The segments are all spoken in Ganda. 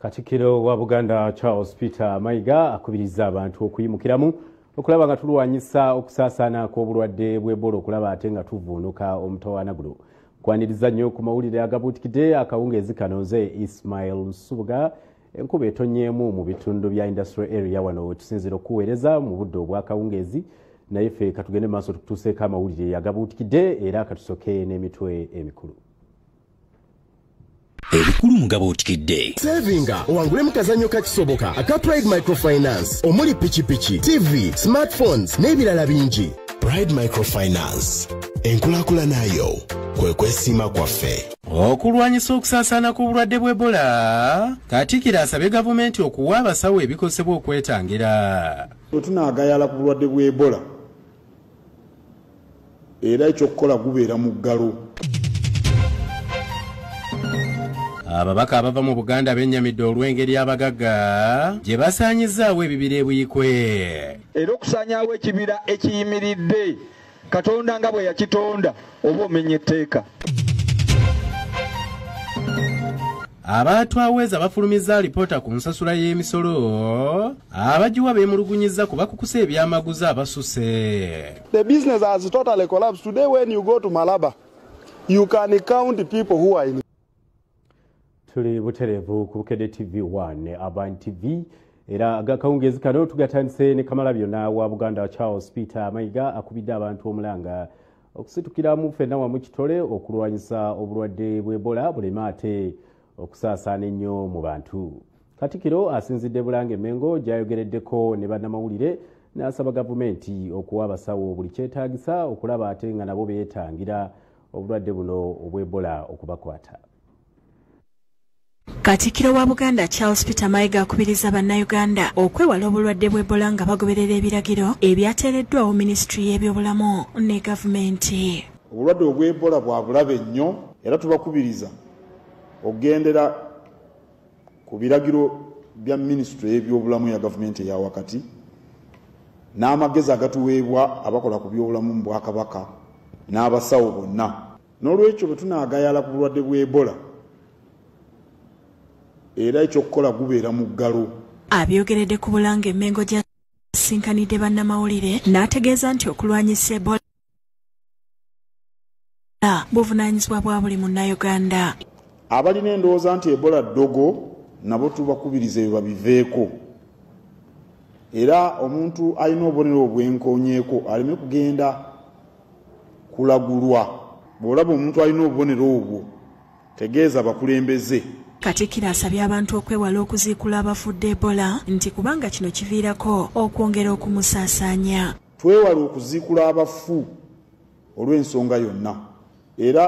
Katikkiro wa Buganda Charles Peter Mayiga akubiriza abantu okuyimukiramu okulaba nga tulwanyisa okusaasaana kw'obulwadde bw'Ebola okulaba ate nga tuvuunuka omutawaana guno. Kwaniriza nnyo ku mawulire agabuutikidde akawungeezi kano nze Ismail Nsubuga. Enkuba etonyeemu mu bitundu bya industrial area wano wetusinziira okuweereza mu budde obw'akawungeezi, naye ffe katugende maaso tukutuuseeko amawulire agabuutikidde era katusoke n'emitwe emikulu. Ebikulu mugabuutikidde. Sevinga owangule mu kazannyo ka Kisoboka aka Pride Microfinance omuli pikipiki, TV, smartphones n'ebirala bingi. Pride Microfinance, enkulaakulana yo kwe kwesiima kwaffe. Okulwanyisa okusaasaana kw'obulwadde bw'Ebola, Katikkiro asabye gavumenti okuwa abasawo ebikozesebwa okwetangira. Bwe tunaagayala ku bulwadde bw'Ebola, era ekyokukola gubeera muggalo. Ababaka abava mu Buganda bennyamidde olw'engeri abagagga gye basaanyizaawo ebibira e Buikwe. Era okusaanyaawo ekibira ekiyimiridde Katonda nga bwe yakitonda oba omenya etteeka. Abatwaweza bafulumizza alipoota ku nsasula y'emisolo, abagiwa beemulugunyizza ku bakukusa ebyamaguzi abasuse. The business has totally collapsed. Today when you go to Malaba, you can count people who are in. Tuli butereevu ku Bukedde TV 1 Urban TV, era agakawungeezi kano tugatandise ne Kamalabyonna wa Buganda Charles Peter Mayiga akubidde abantu omulanga okusitukiramu ffenna wamu kitole okulwanyisa obulwadde bw'Ebola buleme ate okusaasaana ennyo mu bantu. Katikkiro asinzidde Bulange Mengo gy'ayogereddeko ne bannamawulire n'asaba gavumenti okuwa abasawo buli kyetaagisa okulaba ate nga nabo beetangira obulwadde buno obw'Ebola okubakwata. Katikkiro wa Buganda Charles Peter Mayiga akubiriza bannayuganda okwewala obulwadde bw'Ebola nga bagoberera ebiragiro ebyateereddwawo minisitule y'ebyobulamu ne gavumenti. Obulwadde obw'Ebola bwa bulabe nnyo era tubakubiriza okugendera ku biragiro bya minisitule y'ebyobulamu ya gavumenti eya wakati n'amagezi agatuweebwa abakola ku byobulamu mu Bwakabaka n'abasawo bonna. N'olwekyo bwe tunaagayala ku bulwadde bw'Ebola, era ekyokukola gubeera muggalo. Abyogeredde ku Bulange Mengo gy'asinkanidde bannamawulire n'ategeeza nti okulwanyisa Ebola buvunaanyizibwa bwa buli munnayuganda. Abalina endowooza nti Ebola ddogo nabo tubakubiriza ebyo babiveeko, era omuntu alina obubonero obwenkoonyeeko aleme kugenda kulagulwa. Bw'olaba omuntu alina obubonero obwo tegeeza abakulembeze. Katikkiro asabye abantu okwewala okuziikula abafudde Ebola nti kubanga kino kiviirako okwongera okumusaasaanya. Twewale okuziikula abafu olw'ensonga yonna, era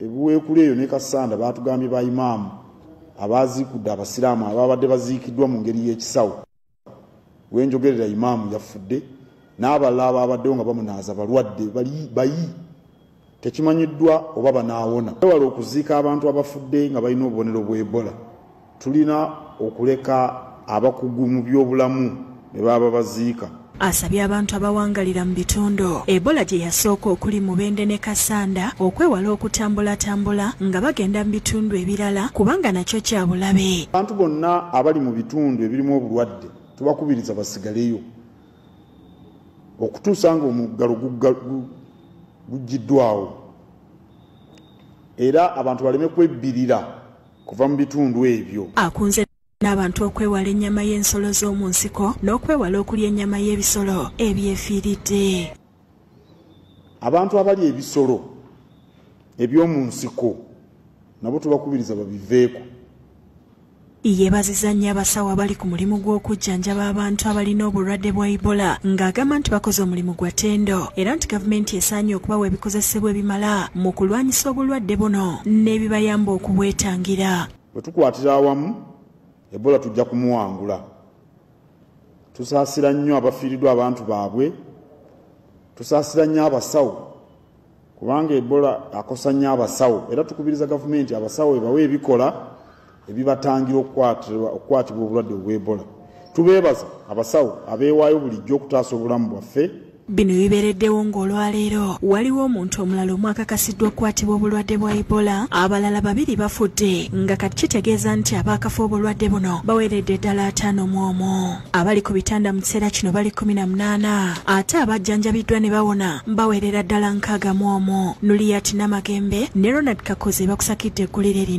ebuweekula eyo ne Kassanda baatugambye ba imaamu abaaziikudde abasiraamu ababadde baziikiddwa mu ngeri y'ekisawo. Wenjogerera imaamu yafudde n'abalala ababaddewo nga bamunaaza balwadde bayi tekimanyiddwa oba banaawona. Twewale okuziika abantu abafudde nga balina obubonero bw'Ebola. Tulina okuleka abakugu mu byobulamu ne baba baziika. Asabye abantu abawangalira mu bitundu Ebola gye yasooka okuli Mubende ne Kassanda okwewala okutambulatambula nga bagenda mu bitundu ebirala kubanga nakyo kya bulabe. Abantu bonna abali mu bitundu ebirimu obulwadde tubakubiriza basigaleyo okutuusa nga omuggalo guggiddwawo, era abantu baleme kwebbirira kuva mu bitundu ebyo. Akunze n'abantu okwewala ennyama y'ensolo z'omu nsiko n'okwewala okulya ennyama y'ebisolo ebyefiiridde. Abantu abali ebisolo eby'omu nsiko nabo tubakubiriza babiveeko. Yeebazizza nnyo abasawo abali ku mulimu gw'okujjanjaba abantu abalina obulwadde bwa Ebola ng'agamba nti bakoze omulimu gwa ttendo era nti gavumenti esaanye okubawa ebikozesebwa ebimala mu kulwanyisa obulwadde buno n'ebibayamba okubwetangira. Bwe tukwatira awamu Ebola tujja kumuwangula. Tusaasira nnyo abafiiriddwa abantu baabwe, tusaasira nnyo abasawo kubanga Ebola akosa nnyo abasawo, era tukubiriza gavumenti abasawo ebawe ebikola ebibatangira okukwatibwa obulwadde obw'Ebola. Tubeebaza abasawo abeewaayo bulijjo okutaasa obulamu bwaffe. Bino bibeereddewo ng'olwaleero waliwo omuntu omulala omu akakasiddwa okukwatibwa obulwadde bwa Ebola, abalala 2 bafudde, nga kati kitegeeza nti abaakafa obulwadde buno baweredde ddala 51. Abali ku bitanda mu kiseera kino bali 18, ate abajjanjabiddwa ne bawona bawerera ddala 61. Nuliyat Namagembe ne Ronald Kakoze bakusakidde eggulire lino.